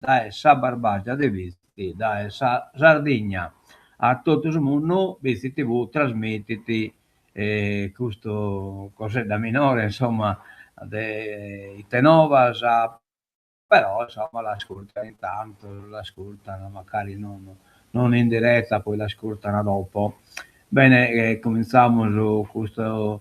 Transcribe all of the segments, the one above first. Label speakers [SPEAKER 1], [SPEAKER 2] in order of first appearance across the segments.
[SPEAKER 1] Dae sa Barbagia de Bitzi, dae sa Sardigna a totu su mundu, Bitzi TV trasmitit custu cosedda minore, insomma, de ite novas, però insomma l'ascurtan in tantos, l'ascurtan mancari non non in diretta, poi l'ascurtan dopo. Bene, cumintzamus custu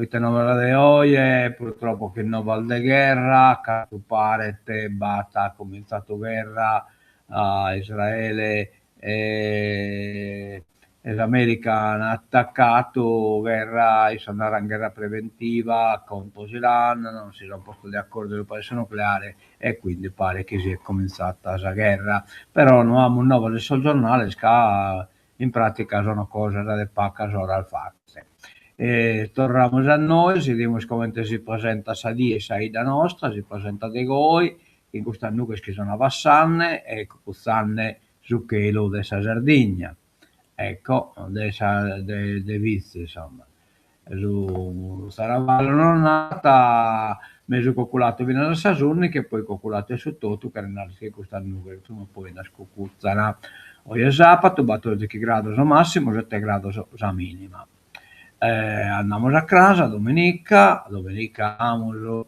[SPEAKER 1] ite novas de oje, purtroppo chin novas de gherra, cantu paret b'at cumintzadu gherra a Israele e s'America an atacadu gherra, issos naran gherra preventiva contro s'Iran, non si son postos de acordu subra de su nucleare e quindi paret chi siet cumintzada sa gherra. Però no amus novas in sos giornales ca in pratica sono cosas de pacas oras faghet. E torramus a nois, 'idimus comente si presentat sa die in sa 'idda nostra, si presentat de goi, chin custas nughes chi sun avassande e cucutzande su chelu de sa Sardigna, ecco, de sa de de Bitzi insomma. Su Zaravallu nos narat mesu coculatu finas a sas ùndighi e poi coculatu 'e su totu, cheret narrer chi custas nughes prima o poi las cucutzan. Oje sàpatu, batòrdighi grados màssimu, sete grados sa mìnima. Andamus a cras, dominica, dominica amus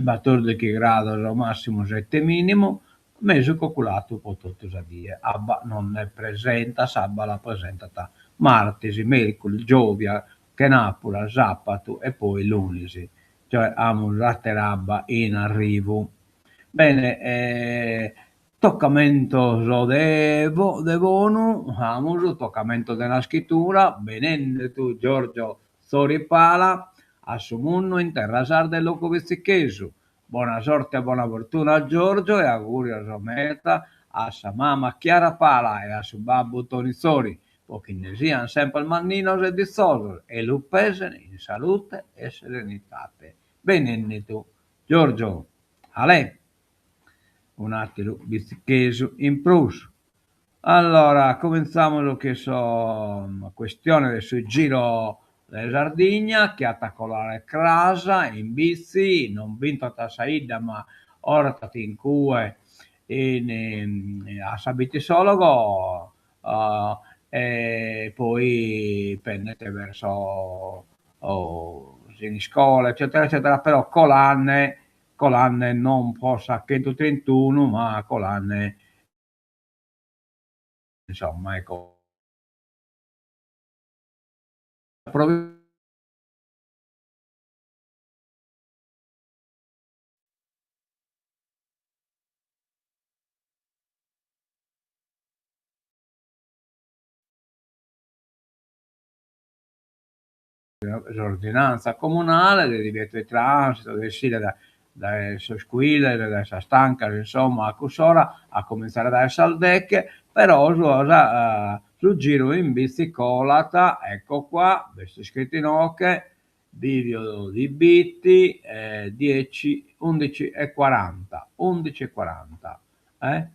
[SPEAKER 1] batòrdighi grados màssimu, sete mìnimu, mesu coculatu po totu sa die. Abba non nde presentat, s'abba la presentat martis, mèrcuris, giòvia, chenàpura, sàpatu e poi lunis, cioè amus àtera abba in arrivu. Bene, tocamentos de de bonu, amus tocamentos de naschitura, benènnidu Giorgio Zori Pala a su mundu in terra sarda e logu bitzichesu. Bona sorte e bona fortuna a Giorgio e augùrios meda a sa mama Chiara Pala e a su babbu Toni Zori, po chi nde sian semper manninos e ditzosos e lu pesen in salute e serenidade. Benènnidu Giorgio! Alè! Un'àteru bitzichesu in prus. Allora, cumintzamus chin sa questione de su Giro de Sardigna chi at a colare cras in bitzi, non bintrat a sa 'idda ma 'ortat in cue in a sa Bitisologo e poi pendet verso Siniscola eccetera eccetera, però colande colande non po sa chentutrintuno ma colande insomma ecco. S'ordinantza comunale de divietu 'e trànsitu, de essire dae dae sos cuiles, dae sas tancas, insomma, a cuss'ora, a comintzare dae sas deche, però su sa su giru in bitzi colat, ecco qua, b'est iscritu inoghe, bivio di Bitti, dieci, undici e quaranta, undici e quaranta, eh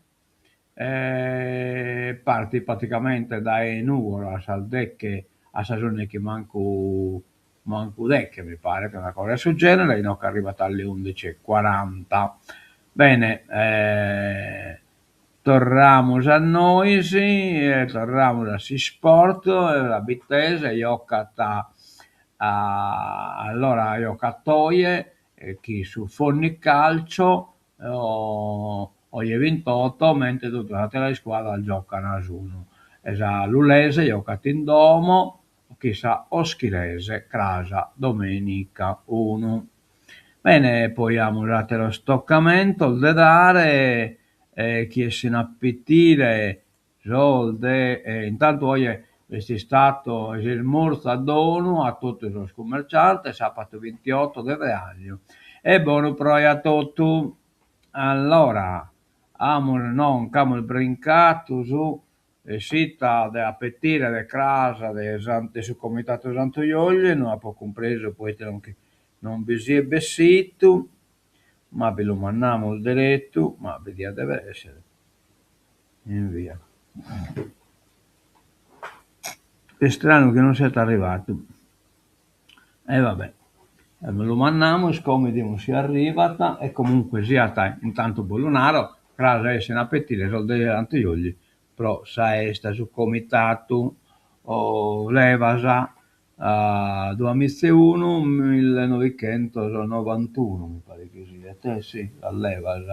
[SPEAKER 1] E partit praticamente dae Nùgoro a sas deche, a sas ùndighi mancu mancu deche, mi paret, una cosa 'e su genere, inoghe arribat alle undici e quaranta. Bene, torramus a nois e torramus a s'isport, sa Bittese jocat allora jocat oje chin su Fonni Calcio Oje vintotto, mentres totu sas ateras iscuadras giocan a s'unu. E sa Lulese jocat in domo chin sa Oschirese cras domenica unu. Bene, poi amus ateros tocamentos de dare chi essin a pitire sos de intantu oje est istadu s'ismurzu a donu a totu sos cummerciantes sapatu vintioto de frearju e bonu proe a totu. Allora, amus no nch'amus brincadu su essida de apetire de cras de de su Comitatu Santu Julie, no apo cumpresu proite non non bi siet bessidu, ma bi lu mandamus deretu, ma bi diat dever essere. Invia. Istranu chi non siat arrivadu. E va bè, lu mandamus, como 'idimus si arrivat e comunque siat, intantu bos lu naro. Cras essin a petire sos de Santu Juilli pro sa 'esta su comitadu levas duamiza e unu millenoighentosnovantunu mi paret chi siet e si sas levas.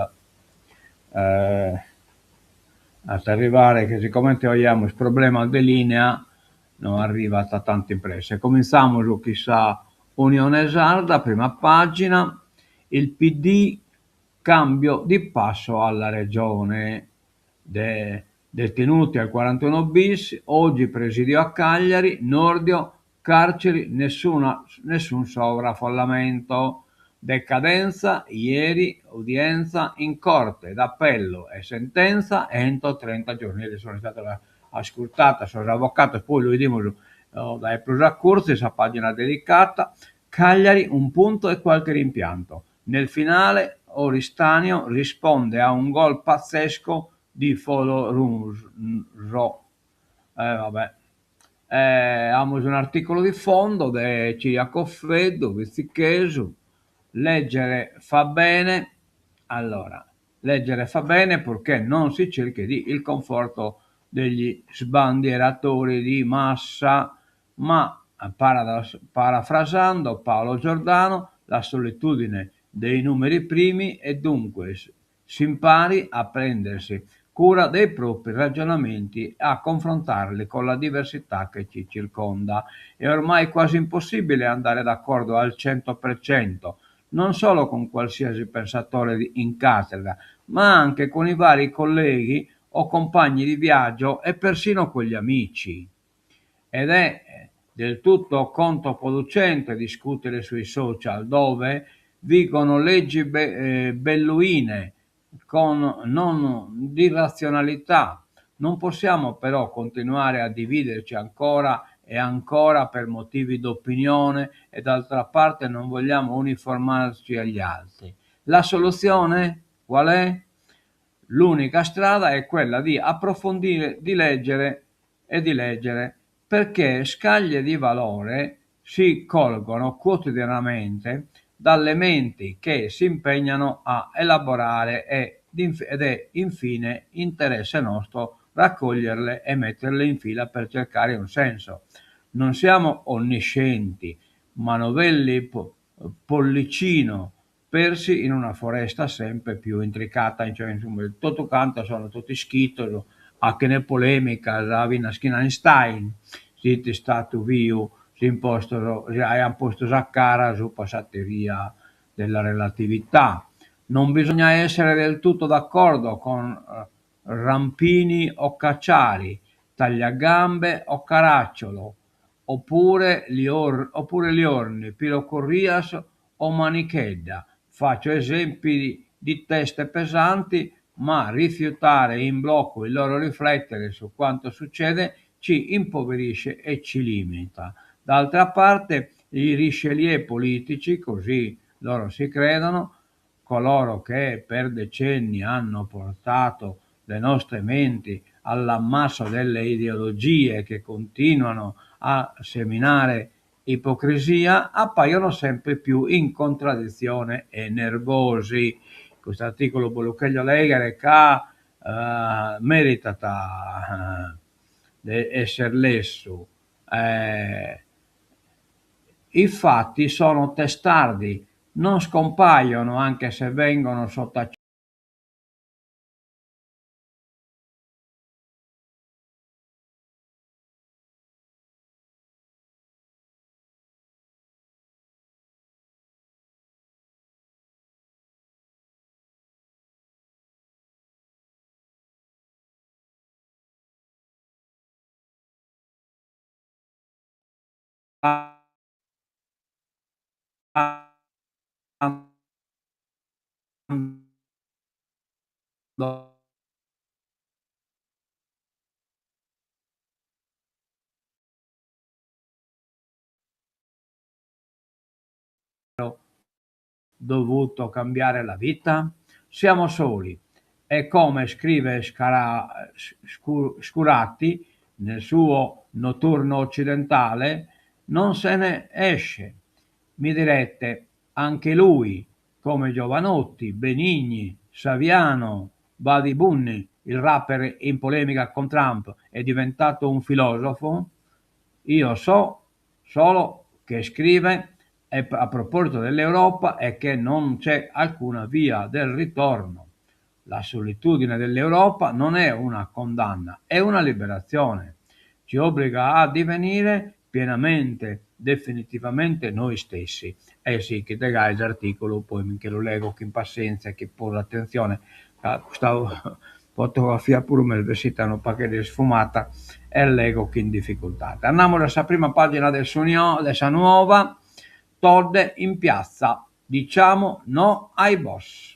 [SPEAKER 1] At arrivare chi sicomente oje amus problemas de linea no arrivat tantu in presse. Cominzamus chin sa Unione Sarda, prima pagina, il PD cambio di passo alla Regione. De detenuti al 41 bis, oggi presidio a Cagliari, Nordio, carceri, nessuna, nessun sovraffollamento. Decadenza, ieri udienza in corte d'appello e sentenza entro 30 giorni. Eris sono istados ascurtados sos avocados, poi lu 'idimus dae prus a curzu in sa pagina dedicata. Cagliari, un punto e qualche rimpianto. Nel finale Oristanio risponde a un gol pazzesco di Folorunso. E va bè. Amus un'articulu di fondo de Ciriaco Feddu, vitzichesu, leggere fa bene, allora, leggere fa bene purché non si cerchi di il conforto degli sbandieratori di massa, ma parafrasando Paolo Giordano, la solitudine dei numeri primi e dunque s'impari a prendersi cura dei propri ragionamenti e a confrontarli con la diversità che ci circonda. È ormai quasi impossibile andare d'accordo al 100%, non solo con qualsiasi pensatore in cattedra, ma anche con i vari colleghi o compagni di viaggio e persino con gli amici. Ed è del tutto controproducente discutere sui social dove vigono leggi be- belluine con non di razionalità. Non possiamo però continuare a dividerci ancora e ancora per motivi d'opinione e d'altra parte non vogliamo uniformarci agli altri. La soluzione qual è? L'unica strada è quella di approfondire, di leggere e di leggere, perché scaglie di valore si colgono quotidianamente dalle menti che si impegnano a elaborare ed è infine interesse nostro raccoglierle e metterle in fila per cercare un senso. Non siamo onniscienti, ma novelli po- Pollicino persi in una foresta sempre più intricata, cioè insomma totu cantos sono totu ischitos a chene polemicas, finas chin Einstein fit istadu biu s'impostos aian postu sa cara supra sa teoria della relatività. Non bisogna essere del tutto d'accordo con Rampini o Cacciari, Tagliagambe o Caracciolo, oppure Lior oppure Liorni, Piro Corrias o Manichedda. Faccio esempi di teste pesanti, ma rifiutare in blocco il loro riflettere su quanto succede ci impoverisce e ci limita. D'altra parte, i Richelieu politici, così loro si credono, coloro che per decenni hanno portato le nostre menti all'ammasso delle ideologie che continuano a seminare ipocrisia, appaiono sempre più in contraddizione e nervosi. Custu articulu bos lu cherjo leghere ca meritat de esser lessu. I fatti sono testardi, non scompaiono anche se vengono sottaciuti. Dovuto cambiare la vita? Siamo soli e come scrive Scara, Scurati nel suo Notturno occidentale, non se ne esce. Mi direte, anche lui, come Jovanotti, Benigni, Saviano. Bad Bunny, il rapper in polemica con Trump, è diventato un filosofo? Io so solo che scrive a proposito dell'Europa è che non c'è alcuna via del ritorno. La solitudine dell'Europa non è una condanna, è una liberazione. Ci obbliga a divenire pienamente, definitivamente noi stessi. E sichit gai s'articulu, poi mi nche lu lego chin passenzia e chin prus atentzione, ca custa fotografia puru m'est bessida unu pagheddu isfumada e lego chin dificultade. Andamus a sa prima pagina de s'Unione, de sa Nuova, Todde in piazza, diciamo no ai boss.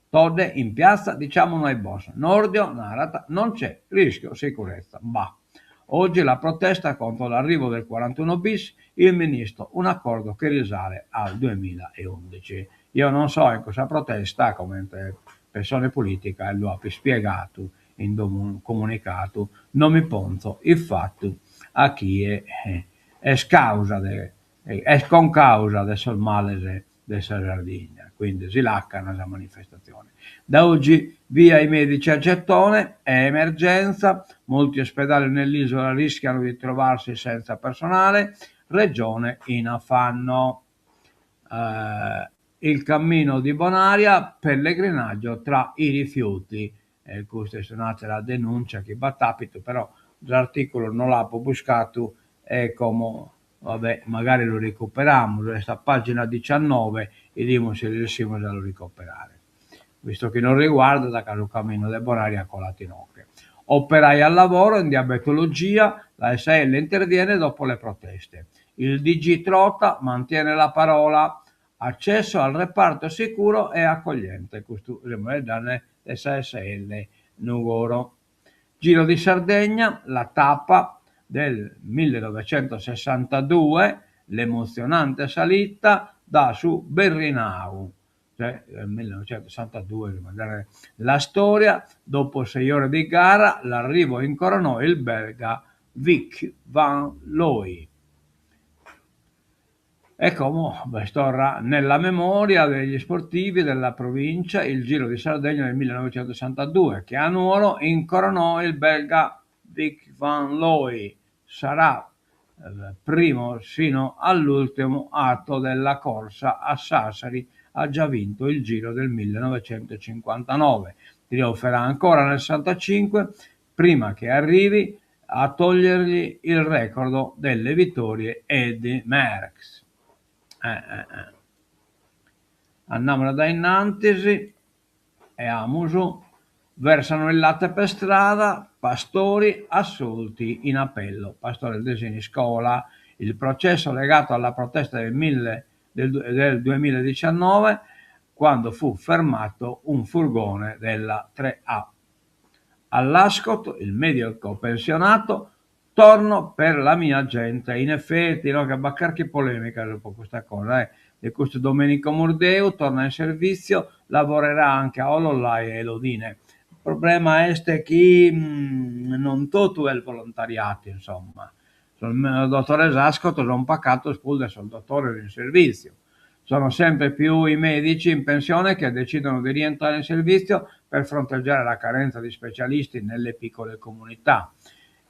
[SPEAKER 1] Todde in piazza, diciamo no ai boss. Nordio narat non c'è rischio sicurezza. Bah. Oggi la protesta contro l'arrivo del 41 bis, il ministro un accordo che risale al 2011. Io non so in custa protesta comente pessone politica e lu apo ispiegadu in unu comunicadu, non mi ponzo ifatu a chie est causa de est concausa de sos males de sa Sardigna, quindi si lacana sa manifestatzione. Da oggi via i medici a gettone, è emergenza, molti ospedali nell'isola rischiano di trovarsi senza personale, regione in affanno. Il cammino di Bonaria, pellegrinaggio tra i rifiuti. E custa est un'àtera denùncia chi b'at àpidu, però s'artìculu no l'apo buscadu e como Va bè, magari lu recuperamus, est a pagina diciannove, 'idimus si resissimus a lu recuperare, visto chi nos riguardat ca su caminu de Bonaria colat inoghe. Operai al lavoro in diabetologia, la ASL interviene dopo le proteste. Il DG Trota mantiene la parola, accesso al reparto sicuro e accogliente. Custu semus faeddende de sa ASL Nugoro. Giro di Sardegna, la tappa del millenovecentosessantadue, l'emozionante salita da su Berrinau, cioè del millenovecentosessantadue, la storia, dopo sei ore di gara, l'arrivo incoronò il belga Vic Van Looy. E como b'est torra nella memoria degli sportivi della provincia il Giro di Sardegna del millenovecentosessantadue, che a Nuoro incoronò il belga Vic Van Looy. Sarà primo sino all'ultimo atto della corsa a Sassari, ha già vinto il Giro del millenovecentocinquantanove. Trionferà ancora nel sessantacinque, prima che arrivi a togliergli il record delle vittorie Eddy Merckx. Eh, eh, eh. Andamus dae innantis e amus versano il latte per strada, pastori assolti in appello. Pastores de Siniscola, il processo legato alla protesta del mille, del, del 2019, quando fu fermato un furgone della 3A. All'Ascot, il medico pensionato, torno per la mia gente. In effetti, no, che b'at carchi polemica dopo custa cosa, eh. De custu Domenico Murdeu torna in servizio, lavorerà anche a Ollolai e Lodine. Il problema est chi non totu est volontariatu, insomma. Sos dotores Ascot son pacados prus de sos dotores in servitziu. Sono sempre più i medici in pensione che decidono di rientrare in servizio per fronteggiare la carenza di specialisti nelle piccole comunità.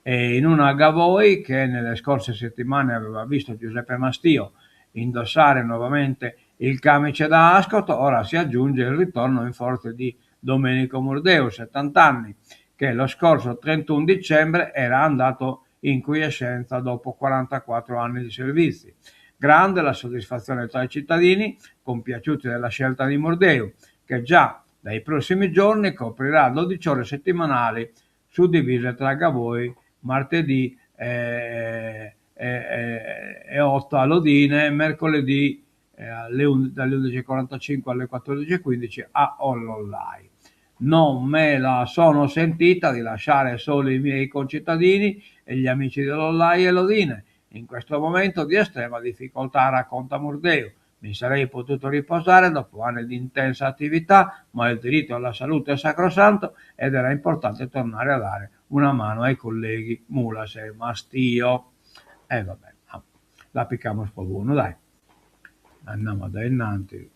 [SPEAKER 1] E in una Gavoi che nelle scorse settimane aveva visto Giuseppe Mastio indossare nuovamente il camice da Ascot, ora si aggiunge il ritorno in forze di Domenico Murdeu, 70 anni, che lo scorso 31 dicembre era andato in quiescenza dopo 44 anni di servizi. Grande la soddisfazione tra i cittadini, compiaciuti della scelta di Murdeu, che già dai prossimi giorni coprirà 12 ore settimanali suddivise tra Gavoi martedì e, e, e 8 a Lodine, mercoledì alle, dalle 11.45 alle 14.15 a Ollolai. Non me la sono sentita di lasciare soli i miei concittadini e gli amici di Ollolai e Lodine in questo momento di estrema difficoltà, racconta Murdeu. Mi sarei potuto riposare dopo anni di intensa attività, ma il diritto alla salute è sacrosanto ed era importante tornare a dare una mano ai colleghi Mulas e Mastio. E vabbè, la picamus po bonu, dai. Andamus dae innanti.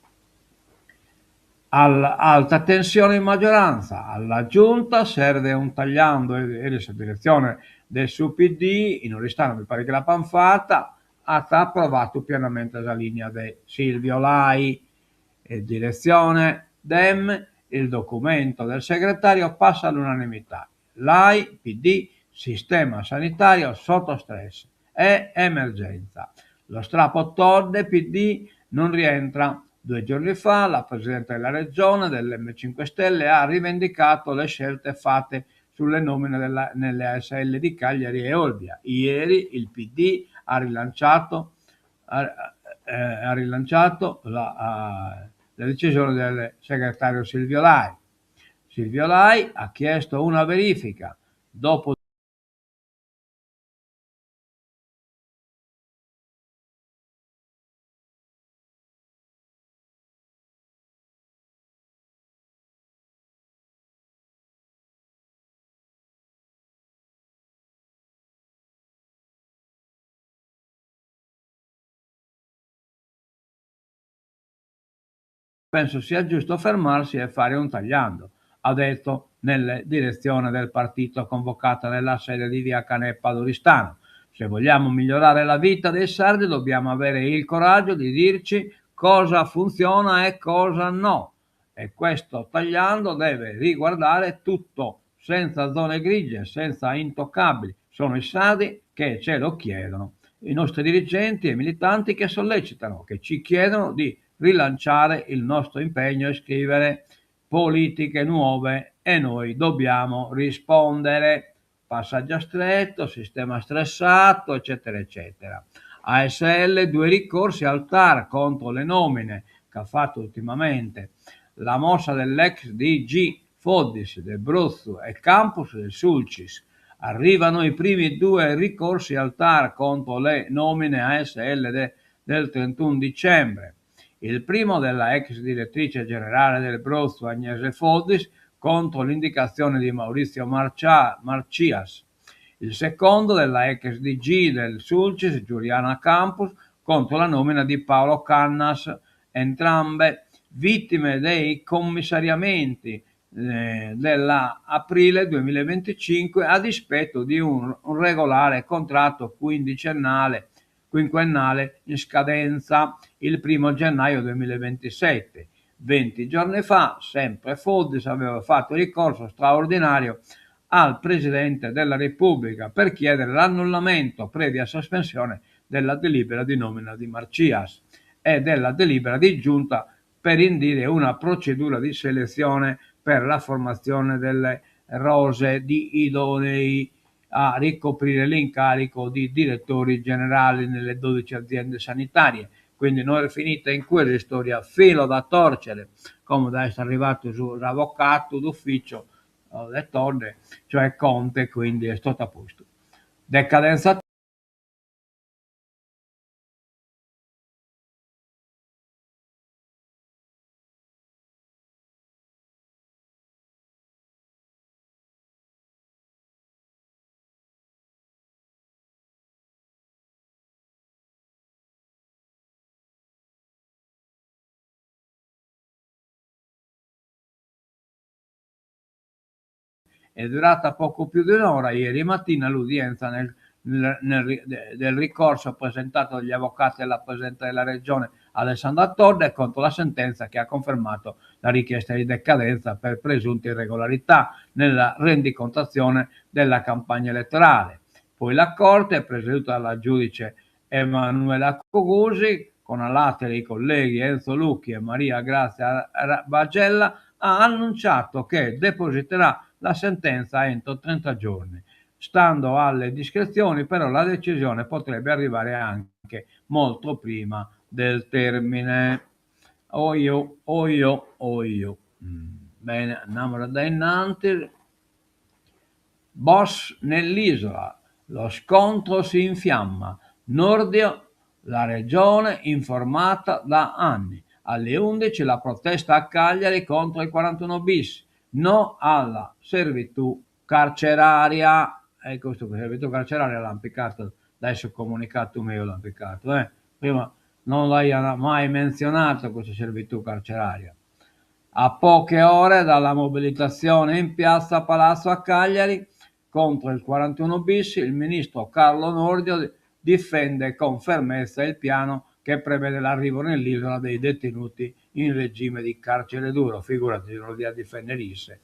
[SPEAKER 1] Alta tensione in maggioranza, alla Giunta serve un tagliando, eris sa diretzione de su PD, in Oristano mi paret chi l'apant fata, at aprovadu pienamente sa lìnia de Silvio Lai. Diretzione Dem, il documento del segretario passa all'unanimità. Lai, PD, sistema sanitario sotto stress, è emergenza. Lo strappo Todde, PD, non rientra. Due giorni fa la Presidente della Regione del M5 Stelle ha rivendicato le scelte fatte sulle nomine della, nelle ASL di Cagliari e Olbia. Ieri il PD ha rilanciato, ha, eh, ha rilanciato la, la decisione del segretario Silvio Lai. Silvio Lai ha chiesto una verifica dopo Penso sia giusto fermarsi e fare un tagliando, ha detto nella direzione del partito convocata nella sede di via Canepa ad Oristano. Se vogliamo migliorare la vita dei sardi dobbiamo avere il coraggio di dirci cosa funziona e cosa no. E questo tagliando deve riguardare tutto, senza zone grigie, senza intoccabili. Sono i sardi che ce lo chiedono, i nostri dirigenti e militanti che sollecitano, che ci chiedono di rilanciare il nostro impegno e scrivere politiche nuove e noi dobbiamo rispondere. Passaggio stretto, sistema stressato, eccetera, eccetera. ASL, due ricorsi al TAR contro le nomine che ha fatto ultimamente. La mossa dell'ex DG Foddis del Brotzu e Campus del Sulcis. Arrivano i primi due ricorsi al TAR contro le nomine ASL de, del 31 dicembre. Il primo della ex direttrice generale del Brotzu Agnese Foddis contro l'indicazione di Maurizio Marcia, Marcias. Il secondo della ex DG del Sulcis Giuliana Campus contro la nomina di Paolo Cannas, entrambe vittime dei commissariamenti eh, dell'aprile 2025 a dispetto di un, un regolare contratto quindicennale quinquennale in scadenza il primo gennaio 2027. 20 giorni fa, sempre Foddis aveva fatto ricorso straordinario al Presidente della Repubblica per chiedere l'annullamento previa sospensione della delibera di nomina di Marcias e della delibera di giunta per indire una procedura di selezione per la formazione delle rose di idonei a ricoprire l'incarico di direttori generali nelle 12 aziende sanitarie. Quindi non è finita in quella storia, filo da torcere, come da essere arrivato sull'avvocato d'ufficio le Todde, cioè Conte, quindi è stato a posto. Decadenza È durata poco più di un'ora ieri mattina l'udienza nel, nel, nel, del ricorso presentato dagli avvocati della Presidente della Regione Alessandra Todde contro la sentenza che ha confermato la richiesta di decadenza per presunte irregolarità nella rendicontazione della campagna elettorale. Poi la Corte, presieduta dalla giudice Emanuela Cugusi, con a latere i colleghi Enzo Lucchi e Maria Grazia Bagella, ha annunciato che depositerà la sentenza entro 30 giorni. Stando alle discrezioni, però, la decisione potrebbe arrivare anche molto prima del termine. Oio, oio, oio. Bene, andiamo da innanzi. Boss nell'isola, lo scontro si infiamma. Nordio, la regione informata da anni. Alle 11 la protesta a Cagliari contro il 41 bis. No alla servitù carceraria. E questo servitù carceraria l'hanno piccato, adesso comunicato mio l'hanno piccato. Eh? Prima non l'hai mai menzionato questa servitù carceraria. A poche ore dalla mobilitazione in piazza Palazzo a Cagliari contro il 41 bis, il ministro Carlo Nordio difende con fermezza il piano che prevede l'arrivo nell'isola dei detenuti in regime di carcere duro. Figurati se non diat difendere isse.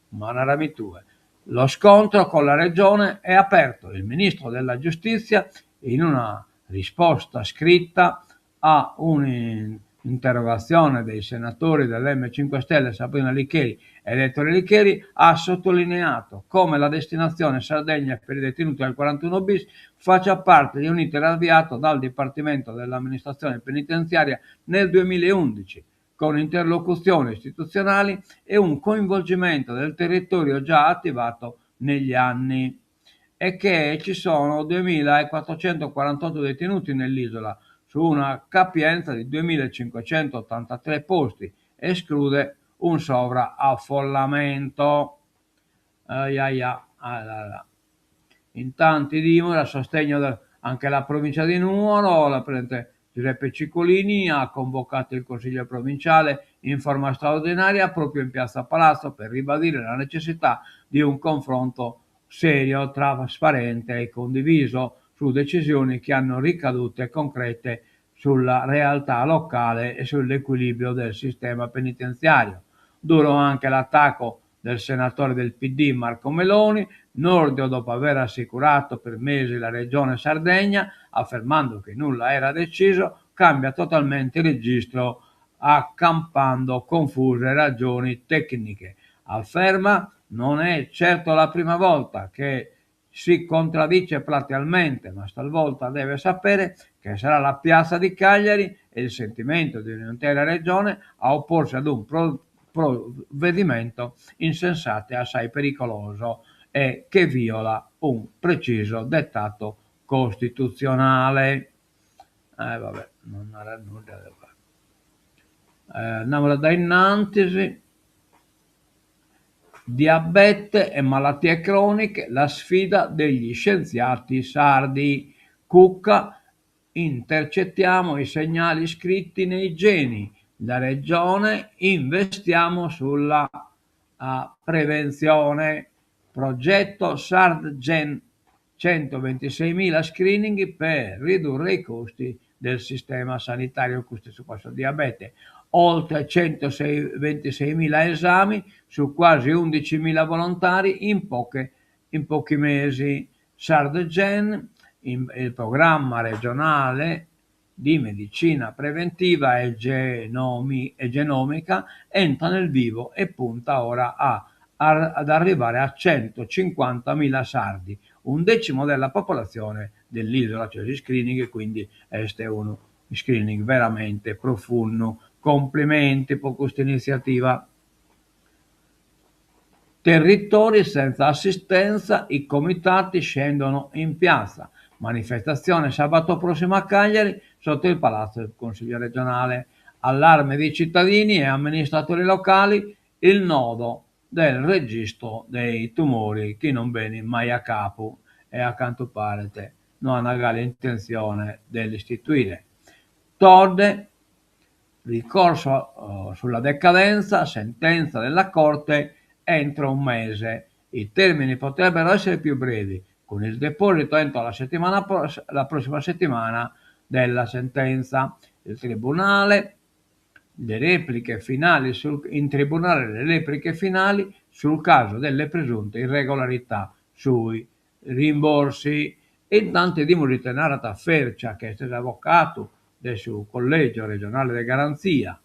[SPEAKER 1] Ma narami tue. Lo scontro con la regione è aperto. Il ministro della Giustizia, in una risposta scritta a un'interrogazione dei senatori dell'M5 Stelle Sabrina Licheri ed Ettore Licheri, ha sottolineato come la destinazione Sardegna per i detenuti al 41 bis faccia parte di un iter avviato dal Dipartimento dell'Amministrazione Penitenziaria nel 2011, con interlocuzioni istituzionali e un coinvolgimento del territorio già attivato negli anni, e che ci sono 2.448 detenuti nell'isola su una capienza di 2.583 posti, esclude un sovraffollamento. Ai, ai, ai, ai, ai. Intanto dimora a sostegno de, anche la provincia di Nuoro, la presidente Giuseppe Ciccolini ha convocato il Consiglio provinciale in forma straordinaria proprio in Piazza Palazzo per ribadire la necessità di un confronto serio, trasparente e condiviso su decisioni che hanno ricadute concrete sulla realtà locale e sull'equilibrio del sistema penitenziario. Duro anche l'attacco del senatore del PD Marco Meloni. Nordio, dopo aver assicurato per mesi la regione Sardegna, affermando che nulla era deciso, cambia totalmente il registro accampando confuse ragioni tecniche. Afferma: non è certo la prima volta che si contraddice platealmente, ma stavolta deve sapere che sarà la piazza di Cagliari e il sentimento di un'intera regione a opporsi ad un provvedimento insensato e assai pericoloso e che viola un preciso dettato costituzionale. Vabbè, non narat nudda de fai. Andamus a dae innantis. Diabete e malattie croniche, la sfida degli scienziati sardi. Cucca, intercettiamo i segnali scritti nei geni. La regione, investiamo sulla prevenzione. Progetto SardGen, 126.000 screening per ridurre i costi del sistema sanitario, questo su questo diabete. Oltre 126.000 esami su quasi 11.000 volontari in pochi mesi. SardGen, il programma regionale di medicina preventiva e genomica, entra nel vivo e punta ora ad arrivare a 150.000 sardi, un decimo della popolazione dell'isola, cioè gli screening, quindi este unu screening veramente profundu. Complimenti pro custa iniziativa. Territori senza assistenza, i comitati scendono in piazza. Manifestazione sabato prossimo a Cagliari sotto il palazzo del Consiglio regionale. Allarme di cittadini e amministratori locali, il nodo del registro dei tumori chi non benit mai a capu e a cantu paret no ant galu intenzione de l'istituire. Todde, ricorso sulla decadenza, sentenza della Corte entro un mese. I termini potrebbero essere più brevi, con il deposito entro la settimana la prossima settimana della sentenza. Il tribunale, le repliche finali sul, in tribunale le repliche finali sul caso delle presunte irregolarità sui rimborsi. E intanto 'idimus ite narat Fercia, che est s'avocadu de su Collegio regionale de garantzia.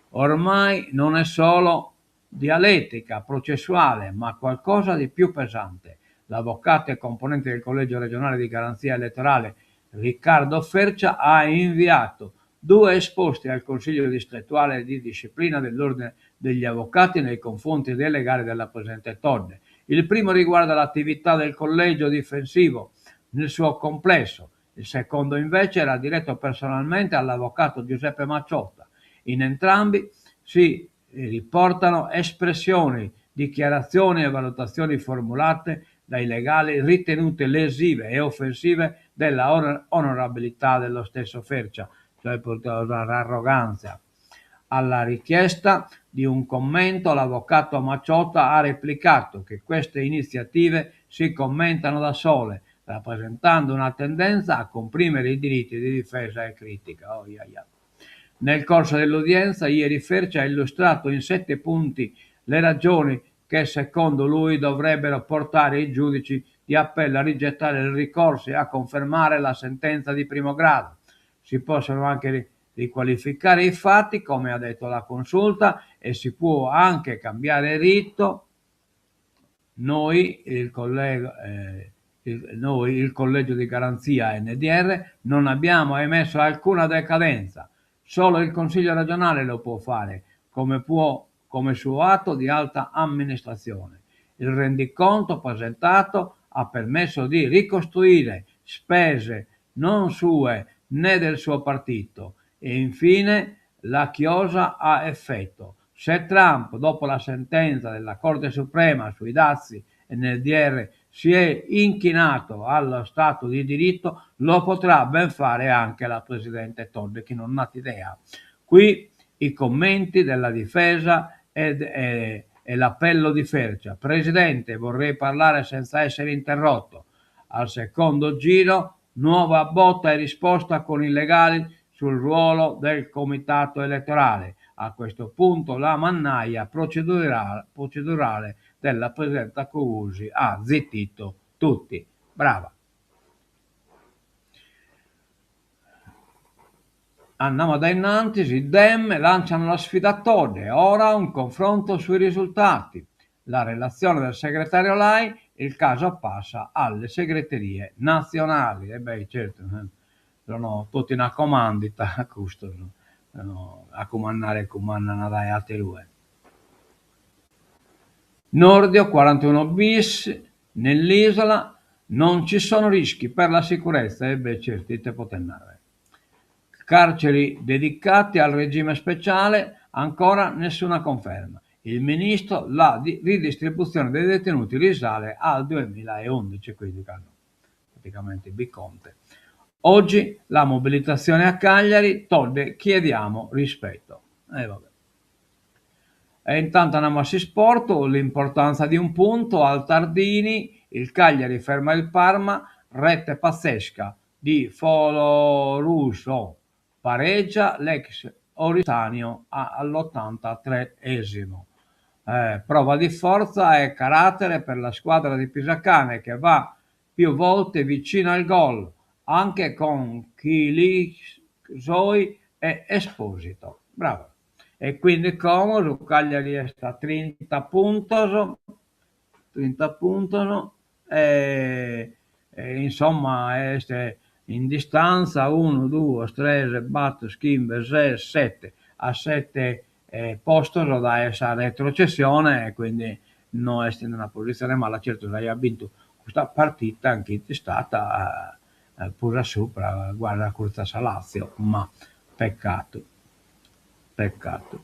[SPEAKER 1] Ormai non è solo dialettica processuale, ma qualcosa di più pesante. L'avvocato e componente del Collegio regionale di garanzia elettorale Riccardo Fercia ha inviato 2 esposti al Consiglio distrettuale di disciplina dell'Ordine degli Avvocati nei confronti dei legali della Presidente Todde. Il primo riguarda l'attività del collegio difensivo nel suo complesso, il secondo invece era diretto personalmente all'avvocato Giuseppe Macciotta. In entrambi si riportano espressioni, dichiarazioni e valutazioni formulate dai legali ritenute lesive e offensive della onorabilità dello stesso Fercia, cioè arroganza. Alla richiesta di un commento, l'avvocato Macciotta ha replicato che queste iniziative si commentano da sole, rappresentando una tendenza a comprimere i diritti di difesa e critica. Oh, yeah, yeah. Nel corso dell'udienza, ieri Fercia ha illustrato in sette punti le ragioni che secondo lui dovrebbero portare i giudici di appello a rigettare il ricorso e a confermare la sentenza di primo grado. Si possono anche riqualificare i fatti, come ha detto la consulta, e si può anche cambiare rito. Noi, il collega, eh, il, noi, il collegio di garanzia NDR, non abbiamo emesso alcuna decadenza. Solo il Consiglio regionale lo può fare, come, può, come suo atto di alta amministrazione. Il rendiconto presentato ha permesso di ricostruire spese non sue né del suo partito. E infine la chiosa a effetto. Se Trump, dopo la sentenza della Corte Suprema sui dazi NDR, si è inchinato allo Stato di diritto, lo potrà ben fare anche la Presidente Todde, che non ha idea. Qui i commenti della difesa ed, e, e l'appello di Fercia. Presidente, vorrei parlare senza essere interrotto. Al secondo giro, nuova botta e risposta con i legali sul ruolo del comitato elettorale. A questo punto la mannaia procedurale, procedurale della Presidente Cugusi ha zittito tutti. Brava. Andiamo da innanzi, i Dem lanciano la sfida a Todde, ora un confronto sui risultati. La relazione del segretario Lai, il caso passa alle segreterie nazionali. E beh, certo, eh, sono tutti in accomandita, questo, no, a comandare comandano dai altri. Nordio 41 bis, nell'isola non ci sono rischi per la sicurezza, e beh certo, te potete andare. Carceri dedicate al regime speciale, ancora nessuna conferma. Il ministro, la ridistribuzione dei detenuti risale al 2011, quindi praticamente Biconte. Oggi la mobilitazione a Cagliari, Todde, chiediamo rispetto. E vabbè. E intanto andiamo a Sport, l'importanza di un punto al Tardini, il Cagliari ferma il Parma, rete pazzesca di Foloruso, pareggia l'ex Oristanio all'83esimo. Eh, prova di forza e carattere per la squadra di Pisacane che va più volte vicino al gol, anche con Kilicsoy e Esposito. Bravo. E quindi como su Cagliari est a 30 puntos, 30 puntos e, e insomma est in distanza 1, 2, 3, 4, 5, 6, 7 a 7 eh, postos dae sa retrocessione e quindi no est in una posizione mala, certo se aiat bintu custa partita nch'it istata eh, prus a supra, guarda curtza sa Lazio, ma peccato, peccato.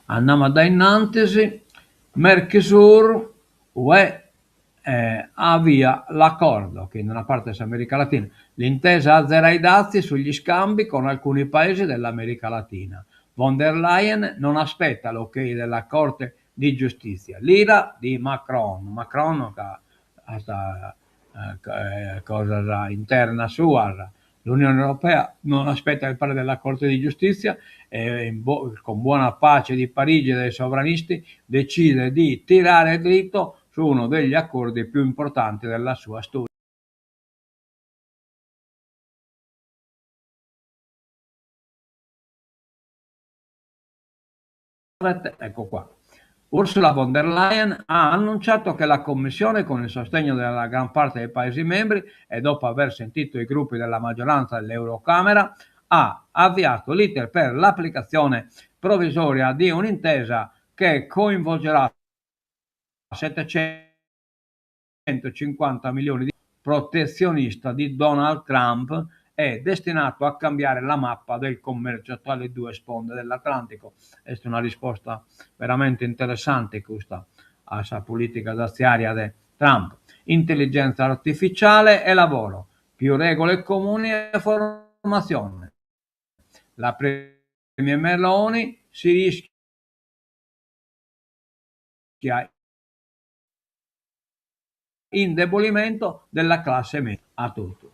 [SPEAKER 1] Andamus dae innantis, Mercosur, UE eh, avvia l'accordo che in una parte dell'America Latina. L'intesa azzera i dazi sugli scambi con alcuni paesi dell'America Latina. Von der Leyen non aspetta l'ok della Corte di Giustizia. L'ira di Macron. Macron ca at eh, cosas internas suas. L'Unione Europea non aspetta il parere della Corte di Giustizia e bo- con buona pace di Parigi e dei sovranisti decide di tirare dritto su uno degli accordi più importanti della sua storia. Ecco qua. Ursula von der Leyen ha annunciato che la Commissione, con il sostegno della gran parte dei Paesi membri e dopo aver sentito i gruppi della maggioranza dell'Eurocamera, ha avviato l'iter per l'applicazione provvisoria di un'intesa che coinvolgerà 750 milioni di protezionista di Donald Trump è destinato a cambiare la mappa del commercio tra le due sponde dell'Atlantico. Est una risposta veramente interessante custa a sa politica daziaria de Trump. Intelligenza artificiale e lavoro, più regole comuni e formazione. La Premier Meloni si rischiat indebolimento della classe media. A totu.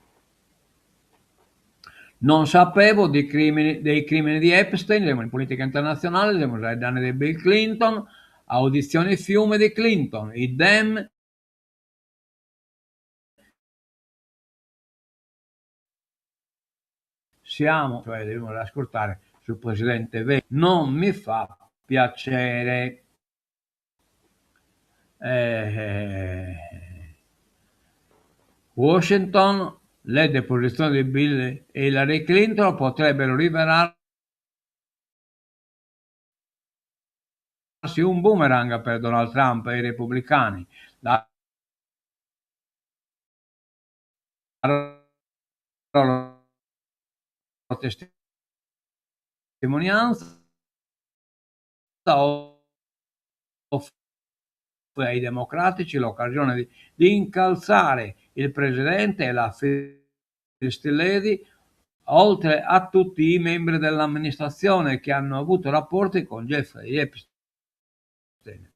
[SPEAKER 1] Non sapevo di crimini, dei crimini di Epstein, semus in politica internatzionale, semus faeddende de Bill Clinton, audizioni fiume di Clinton, i Dem siamo, cioè devimus ascurtare su presidente vecchio, non mi fa piacere. Washington, le deposizioni di Bill e Hillary Clinton potrebbero rivelarsi un boomerang per Donald Trump e i repubblicani. La loro testimonianza offre ai democratici l'occasione di incalzare il presidente e la First Lady, oltre a tutti i membri dell'amministrazione che hanno avuto rapporti con Jeffrey Epstein,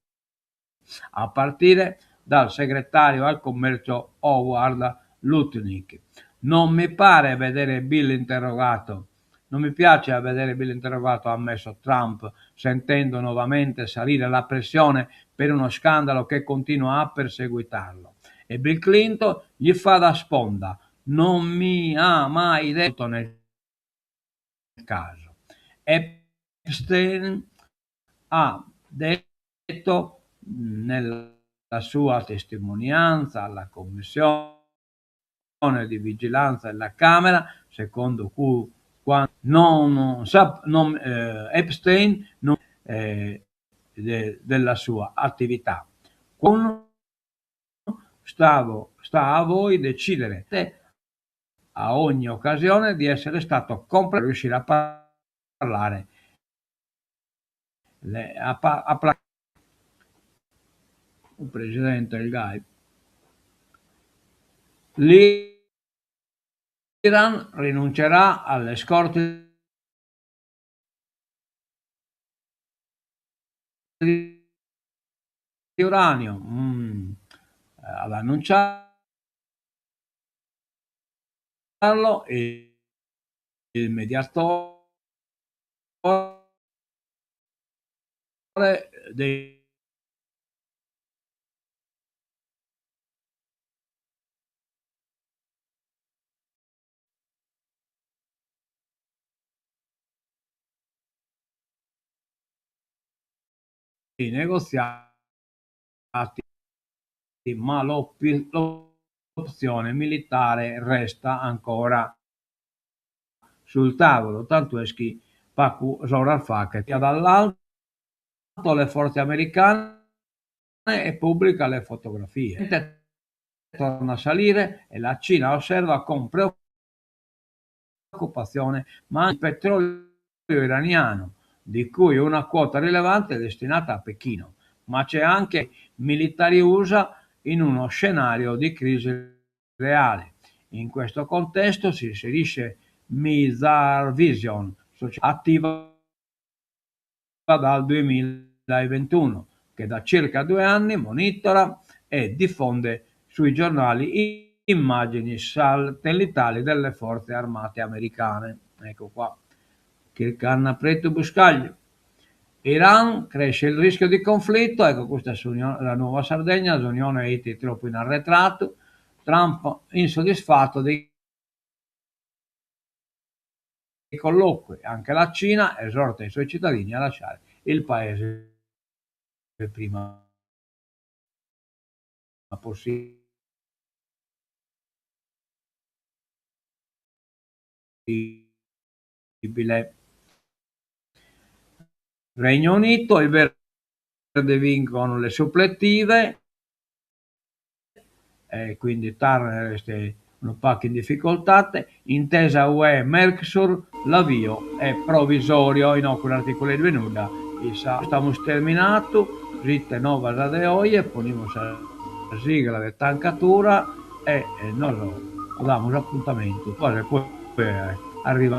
[SPEAKER 1] a partire dal segretario al commercio Howard Lutnick. Non mi pare vedere Bill interrogato. Non mi piace vedere Bill interrogato, ha ammesso Trump, sentendo nuovamente salire la pressione per uno scandalo che continua a perseguitarlo. E Bill Clinton gli fa da sponda. Non mi ha mai detto nel caso. Epstein ha detto nella sua testimonianza alla commissione di vigilanza della Camera, secondo cui quando non sa, non Epstein non de, della sua attività. Quando sta a voi decidere a ogni occasione di essere stato completo per riuscire a parlare le, a pa, a pla-, un presidente il Gai. L'Iran rinuncerà alle scorte di uranio. Ad annunciarlo il mediatore dei negoziati, ma l'opzione militare resta ancora sul tavolo, tanto è che pacu soras fachet dall'alto le forze americane e pubblica le fotografie. Torna a salire e la Cina osserva con preoccupazione, ma anche il petrolio iraniano, di cui una quota rilevante è destinata a Pechino, ma c'è anche militari USA in uno scenario di crisi reale. In questo contesto si inserisce Mizar Vision, società attiva dal 2021, che da circa 2 anni monitora e diffonde sui giornali immagini satellitari delle forze armate americane. Ecco qua. Chircanna Preto Buscaglio. Iran, cresce il rischio di conflitto, ecco questa è la nuova Sardegna, l'Unione IT troppo in arretrato, Trump insoddisfatto dei colloqui, anche la Cina esorta i suoi cittadini a lasciare il paese il prima possibile. Regno Unito, i Verdi vincono le supplettive e quindi Turner è un po' in difficoltà. Intesa UE Mercosur, l'avvio è provvisorio. In articolo 2 nuda. Stiamo terminato, zitte nova de oie, ponimos la sigla de tancatura e noi diamo appuntamento. Poi arriva.